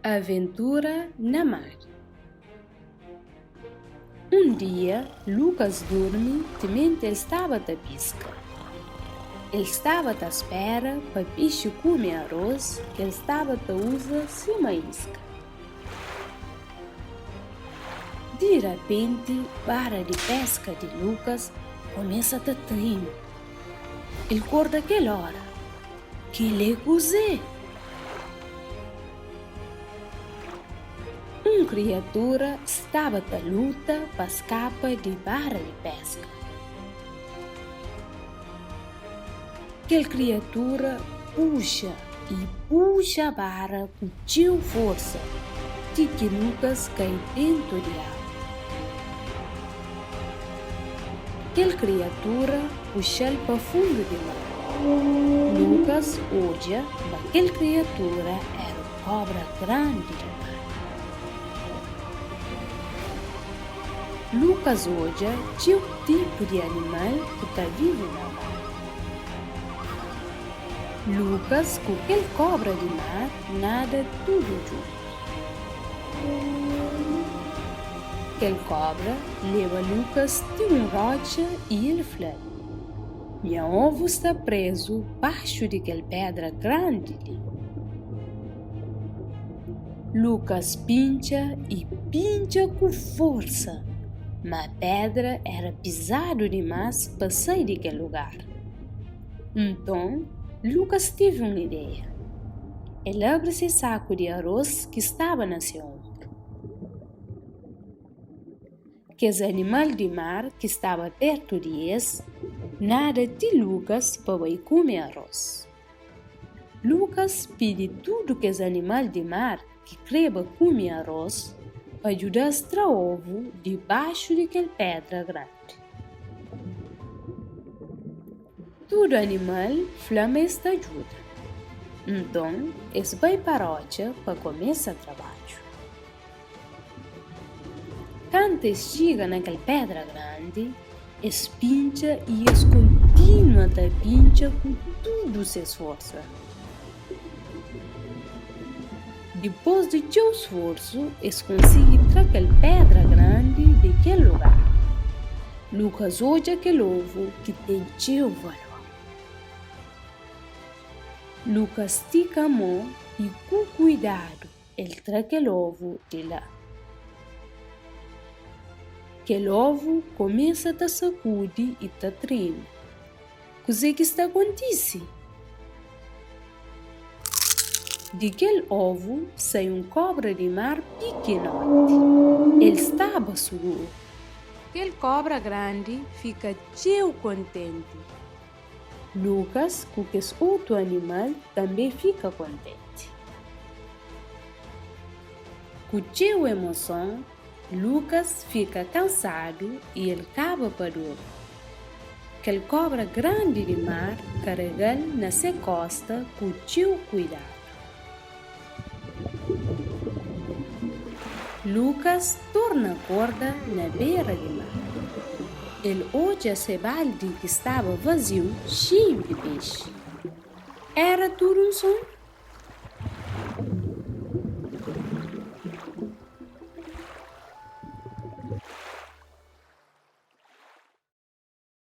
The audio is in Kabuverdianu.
Aventura na mar. Un dia, Lukas durmi timenti el staba ta piska. El staba ta spera pa pixi kume arôs ki el staba ta uza sima iska. Di rapenti, bara di peska di Lukas kumesa ta treme. El korda kel óra. Kel-li é kuzê? Un kriatura staba ta luta pa skapa di bara di peska. Kel kriatura puxa i puxa bara ku txeu forsa ti ki Lukas kai déntu di agu. Kel kriatura puxa-l pa fundu di mar. Lukas odja ma kel kriatura éra un kóbra grandi di mar. Lukas odja txeu tipu di animal ki ta vive na mar. Lukas ku kel kóbra di mar nada tudu djuntu. Kel kóbra leba Lukas ti un rótxa i el fla-l, Nha ovu sta prézu baxu di kel pédra grandi li. Lukas pintxa i pintxa ku forsa, má pédra éra pizadu dimás pa sai di kel lugar. Nton, Lukas tevi un ideia. El abri se saku di arôs ki staba na se onbru. Kes animal di mar ki staba pértu di es, nada ti Lukas pa bai kume arôs. Lukas pidi tudu kes animal di mar ki kreba kume arôs pa djuda-s tra ovu dibaxu di kel pédra grandi. Tudu animal fla ma es ta djuda. Nton, es bai pa rótxa pa kumesa trabadju. Kantu es txiga na kel pédra grandi, es pintxa i es kontinua ta pintxa ku tudu ses forsa. Dipôs di txeu sforsu, es konsigi tra kel pédra grandi di kel lugar. Lukas odja kel ovu ki ten txeu valor. Lukas stika mô i ku kuidadu el tra kel ovu di la. Kel ovu kumesa ta sakudi i ta treme. Kuzê ki sta kontise? Di kel ovu sai un kóbra di mar pikinoti. El staba suguru. Kel kóbra grandi fika txeu kontenti. Lukas ku kes otu animal tanbê fika kontenti. Ku txeu emoson, Lukas fika kansadu i el kaba pa durmi. Kel kóbra grandi di mar karega-l na se kósta ku txeu kuidadu. Lukas torna korda na bera di mar. El odja se baldi ki staba vaziu xeiu di pexi. Éra tudu un sonhu?